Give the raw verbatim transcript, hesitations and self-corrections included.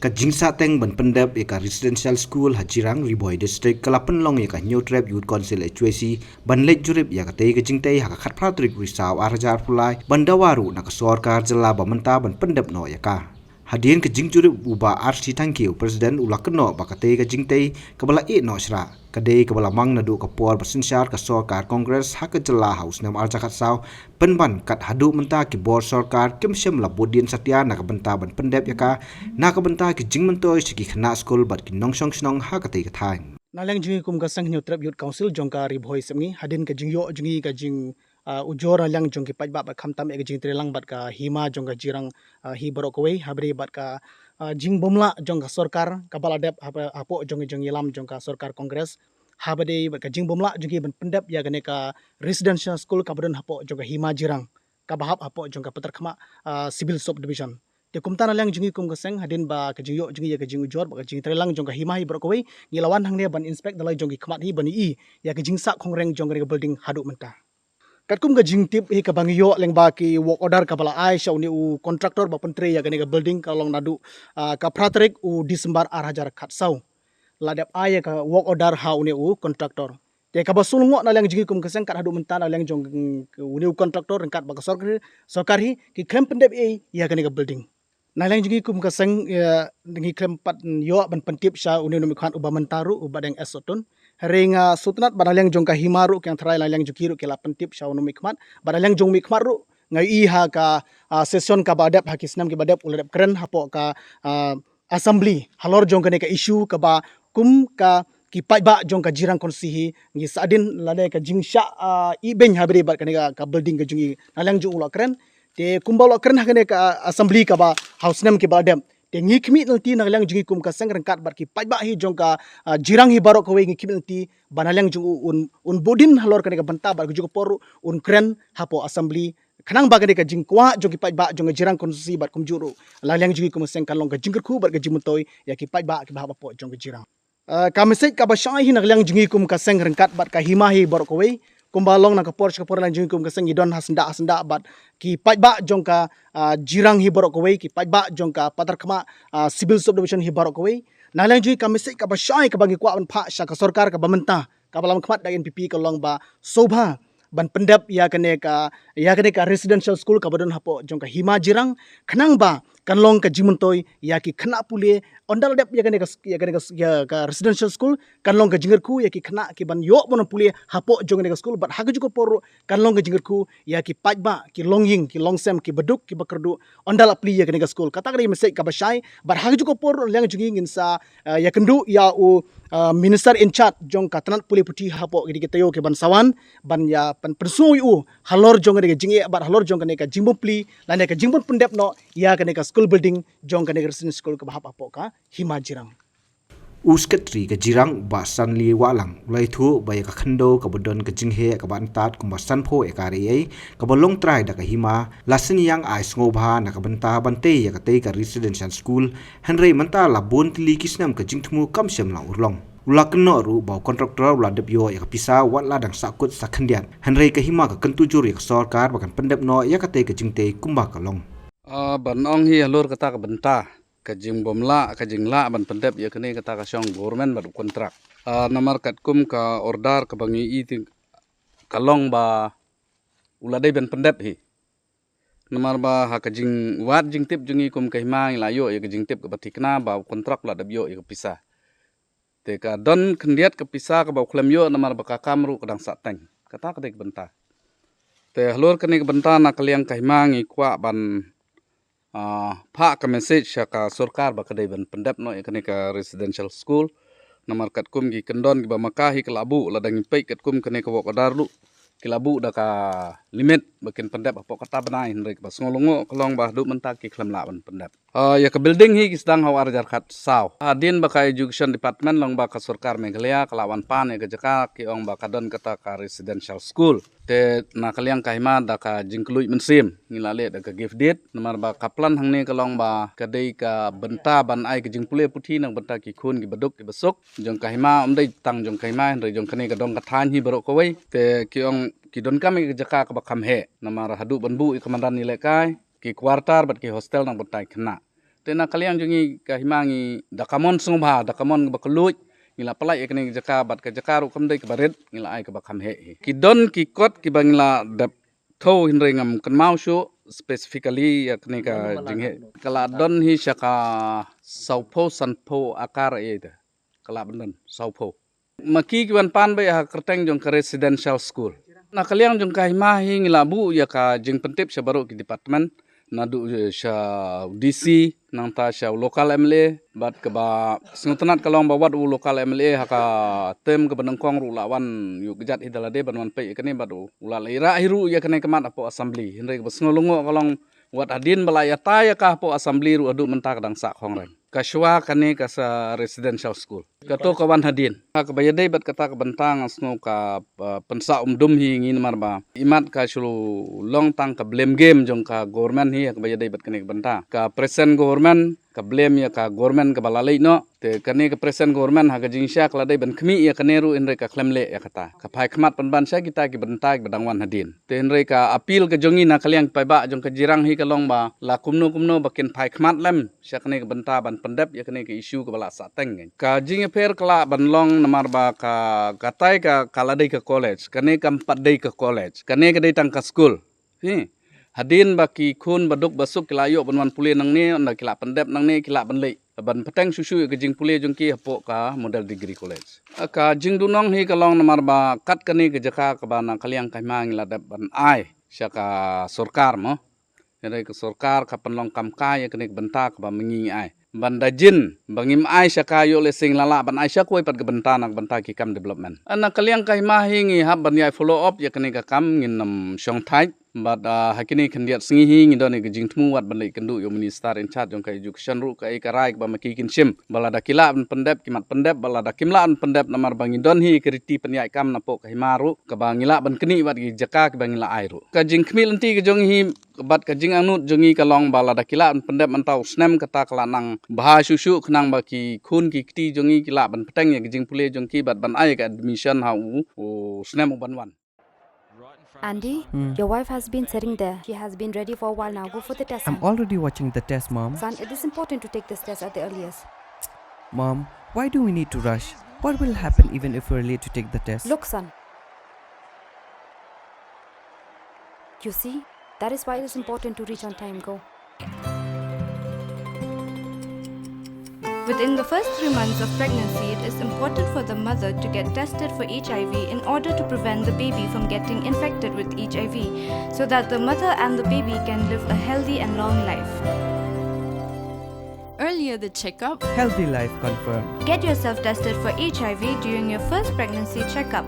Ka jingsahteng ban pyndep ïa ka residential school ha Jirang, Ri Bhoi District, ka la pynlong ïa ka Hynñiewtrep Youth Council, H Y C, ban leit jurip ïa katei ka jingtei ha ka khatphra tarik Risaw arhajar arphew lai, ban dawa ruh na ka sorkar jylla ba mynta ban pyndep noh ïa ka. Hadien ka jingjurip, u Bah R C Thangkhiew, u President, u la kynnoh ba katei ka jingtei kaba la ïeh noh shrah, ka dei kaba la mang naduh ka por ba synshar ka sorkar Congress ha ka jylla ha u snem arhajar khatsaw, pynban kat haduh mynta ki bor sorkar kim shym la bud dien satia na ka bynta ban pyndep ïa ka, na ka bynta ki jingmyntoi sha ki khynnah skul bad ki nongshong shnong ha katei ka thaiñ. Na liang jong ngi kum ka seng Hynñiewtrep Youth Council jong ka Ri Bhoi Sepngi, hadien ka jingïoh jong ngi ka jing, ah, ujor na liang jong ki paidbah bad khamtam ïa ka jingtreilang bad ka hima jong ka Jirang, ah, hi baroh kawei, ha ba dei bad ka, ah, jingbymlah jong ka sorkar kaba la dep ha ba, hapoh jong ka jingïalam jong ka sorkar Congress, ha ba dei bad ka jingbymlah jong ki ban pyndep ïa kane ka residential school kaba don hapoh jong ka hima Jirang, kaba hap hapoh jong ka Patharkhmah, ah, Civil Subdivision. Te kumta na liang jong ngi kum ka seng, hadien ba ka jingïoh jong ngi ïa ka jingujor bad ka jingtreilang jong ka hima hi baroh kawei, ngi la wan hangne ban inspect da la jong ki khmat hi ban ïohi ïa ka jingsah khongreng jong kane ka building haduh mynta. Katkum ka jingtip hi kaba ngi ïoh lyngba ki work order kaba la ai sha une u contractor ba pyntrei ïa kane ka building, ka long naduh, ah, ka phra tarik u December arhajar khatsaw. La dep ai ïa ka work order ha une u contractor. Te kaba sngewlyngngoh na liang jong ngi kum ka seng, kat haduh mynta na liang jong, mm, une u contractor ryngkat bad ka sorkar, sorkar hi ki khlem pyndep ei ïa kane ka building. Na liang jong ngi kum ka seng, eh, ngi khlem pat ïoh ban pyntip sha une u nongmihkhmat uba mynta ruh, u Bah Deng S Sohtun. Hynrei nga sngewtynnat ba na liang jong ka hima ruh, ki nongtharai na liang jong ki ruh ki la pyntip sha u nongmihkhmat. Ba na liang jong u mihkhmat ruh, nga ïohi ha ka, ah, session kaba dep ha ki snem kiba dep, u la dep kren hapoh ka, ah, assembly halor jong kane ka issue kaba kum ka ki paidbah jong ka Jirang constituency hi ngi sahdien lane ka jingshah, ah, ibeiñ ha ba dei bad kane ka, ka building ka jong ngi, na liang jong u la kren. Te kumba u la kren ha kane ka assembly kaba ha u snem kiba la dep, te ngi khmih lynti na liang jong ngi kum ka seng ryngkat bad ki paidbah hi jong ka, ah, Jirang hi baroh kawei, ngi khmih lynti ba na liang jong u un, un bud dien halor kane ka bynta bad kajuh ka por un kren hapoh assembly, khnang ba kane ka jingkwah jong ki paidbah jong ka Jirang constituency bad kumjuh ruh na liang jong ngi kum ka seng kan long ka jingkyrkhu bad ka jingmyntoi ïa ki paidbah kiba hap hapoh jong ka Jirang. Ah, ka message kaba shai hi na liang jong ngi kum ka seng ryngkat bad ka hima hi baroh kawei, kumba long na ka por sha ka por, na liang jong ngi kum ka seng ngi don ha syndah ha syndah bad ki paidbah jong ka, ah, Jirang hi baroh kawei, ki paidbah jong ka Patharkhmah, ah, Civil Subdivision hi baroh kawei. Na liang jong ngi ka message kaba shai kaba ngi kwah ban phah sha ka sorkar kaba mynta kaba la mynkhmat da N P P ka long ba sngewbha ban pyndep ïa kane ka, ïa kane ka residential school kaba don hapoh jong ka hima Jirang, khnang ba kan long ka jingmyntoi ïa ki khynnah pule. Ynda la dep ïa kane ka, ïa kane ka, ïa ka residential school, kan long ka jingkyrkhu ïa ki khynnah kiban ïoh ban pule hapoh jong kane ka school, bad ha kajuh ka por ruh kan long ka jingkyrkhu ïa ki paidbah, ki longïing, ki longsem, kiba duk kiba kyrduh, ynda la plie ïa kane ka school. Kata ka dei message kaba shai. Bad ha kajuh ka por ruh na liang jong ngi ngin sa, ah, ïakynduh ïa u, ah, minister in charge jong ka tnat pule puthi hapoh kine ki taïew kiban sa wan, ban ïa pyn, pynsngew ïa u halor jong kane ka jingeh bad halor jong kane ka jingbym plie lane ka jingbym pyndep noh ïa kane ka school building jong kane ka residential school kaba hap hapoh ka hima Jirang. U Secretary ka Jirang, Bah Stanley Wahlang, u la ïathuh ba ïa ka khyndew kaba don ka jingheh kaba antad kumba sanphew acre ei ei, kaba long trai da ka hima, la sngewthuh ai sngewbha na ka bynta ban tei ïa katei ka residential school, hynrei mynta la bun tylli ki snem ka jingthmu kam shym la urlong. U la kynnoh ruh ba u contractor u la dep ïoh ïa ka pisa wat la dang sahkut sahkhyndiat, hynrei ka hima ka kyntu jur ïa ka sorkar ba kan pyndep noh ïa katei ka jingtei kumba ka long. Ah, ban ong hi halor kata ka bynta ka jingbymlah, ka jinglah ban pyndep ïa kane kata ka shong government bad u kontrak. Ah, namar katkum ka order kaba ngi ïohi te ka long ba u la dei ban pyndep hi. Namar ba ha ka jingwad jingtip jong ngi kum ka hima ngi la ïoh ïa ka jingtip kaba thikna ba u kontrak u la dep ïoh ïa ka pisa. Te ka don khyndiat ka pisa kaba u khlem ïoh namar ba ka kam ruh ka dang sahteng. Kata ka dei ka bynta. Te halor kane ka bynta na ka liang ka hima ngi kwah ban, ah, phah ka message sha ka sorkar ba ka dei ban pyndep noh ïa kane ka residential school. Namar katkum ki kyndon kiba ma ka hi ka la buh, lada ngi peit katkum kane ka work order ruh ki la buh da ka limit ba kin pyndep hapoh kata bnai, hynrei kaba sngewlyngngoh ka long ba haduh mynta ki khlem lah ban pyndep. Ah, ïa ka building hi ki sdang ha u arhajar khatsaw. Hadien ba ka Education Department lyngba ka sorkar Meghalaya ka la wan pan ïa ka jaka, ki ong ba ka don kata ka residential school. Te na ka liang ka hima da ka jingkylluid mynsiem ngi la leh da ka give deed, namar ba ka plan hangne ka long ba ka dei ka bynta ban ai ka jingpule puthi na ka bynta ki khun kiba duk kiba suk jong ka hima, ym dei tang jong ka hima hynrei jong kane ka dong ka thaiñ hi baroh kawei. Te ki ong ki donkam ïa ka jaka kaba kham heh namar haduh ban buh ïa ka madan ïalehkai, ki quarter bad ki hostel na ka bynta ki khynnah. Te na ka liang jong ngi ka hima ngi da ka mon sngewbha, da ka mon ba kylluid, ngi la pynlait ïa kane ka jaka, bad ka jaka ruh kam dei kaba rit, ngi la ai kaba kham heh hi. Ki don ki kot kiba ngi la dep thew, hynrei ngam kynmaw shuh specifically ïa kane ka jingheh. Ka la don hi sha ka sawphew sanphew akar ïa ita. Ka la ban don sawphew. Ma ki ki wan pan beit ha kyrteng jong ka residential school. Na ka liang jong ka hima hi ngi la buh ïa ka jingpyntip sha baroh ki department, naduh sha D C, nangta sha u local M L A, bad kaba sngewtynnat ka long ba wat u local M L A ha ka term kaba nyngkong ruh u la wan ïuh kjat hi da lade ban wan peit ïa kane, bad u la leit rah hi ruh ïa kane ka mat hapoh assembly. Hynrei kaba sngewlyngngoh ka long, wat hadien ba la ïatai ïa ka hapoh assembly ruh haduh mynta ka dang sah khongren. Ka shuwa kane ka sa residential school. Kato ka wan hadien. Ha kaba ïadei bad kata ka bynta nga sngew ka, uh, pynsah umdum hi ngi namar ba imat ka shu long tang ka blame game jong ka government hi ha kaba ïadei bad kane ka bynta. Ka present government ka blame ïa ka government kaba la leit noh. Te kane ka present government ha ka jingshisha ka la dei ban khmih ïa kane ruh, hynrei ka khlem leh ïa kata. Ka phai khmat pynban sha kita ki bynta kiba dang wan hadien. Te hynrei ka appeal ka jong ngi na ka liang ki paidbah jong ka Jirang hi ka long ba la kumno kumno ba kin phai khmat lem sha kane ka bynta ban pyndep ïa kane ka issue kaba la sahteng. Ka jingïapher ka lah ban long namar ba ka, katai ka, ka la dei ka college, kane kam pat dei ka college, kane ka dei tang ka school. Hi. Hadien ba ki khun ba duk ba suk ki la ïoh ban wan pule nangne, ynda ki la pyndep nangne ki lah ban leit ban bteng shuh shuh ïa ka jingpule jong ki hapoh ka Model Degree College. Ka jingduhnong hi ka long namar ba kat kane ka jaka kaba na ka liang ka hima ngi la dep ban ai sha ka sorkar mo. Hynrei ka sorkar ka pynlong kam kai ïa kane ka bynta kaba ma ngi ngi ai. Ban da jin ba ngim ai sha ka, ïoh lehse ngi la lah ban ai sha kawei pat ka bynta na ka bynta ki kam development. Na ka liang ka hima hi ngi hap ban ïai follow up ïa kane ka kam, ngin ym shong thait. Bad, ah, ha kine khyndiat sngi hi ngi don ïa ka jingthmu wat ban leit kynduh ïa u minister in charge jong ka education ruh, kaei ka rai kaba ma ki kin shim. Ba lada ki lah ban pyndep ki mat pyndep, ba lada kim lah ban pyndep namar ba ngi don hi ka riti pynïaid kam napoh ka hima ruh, kaba ngi lah ban knieh wat ki jaka kiba ngi la ai ruh. Ka jingkhmih lynti ka jong ngi hi bad ka jingangnud jong ngi ka long ba lada ki lah ban pyndep mynta u snem kata ka la nang bha shuh shuh khnang ba ki khun ki kti jong ngi ki lah ban bteng ïa ka jingpule jong ki bad ban ai ka admission ha u, u snem u ban wan. Andy, Hmm. your wife has been sitting there. She has been ready for a while now. Go for the test, I'm son. Already watching the test, Mom. Son, it is important to take this test at the earliest. Mom, why do we need to rush? What will happen even if we're late to take the test? Look, son. You see, that is why it is important to reach on time. Go. Within the first three months of pregnancy, it is important for the mother to get tested for H I V in order to prevent the baby from getting infected with H I V, so that the mother and the baby can live a healthy and long life. Earlier the checkup, healthy life confirmed. Get yourself tested for H I V during your first pregnancy checkup.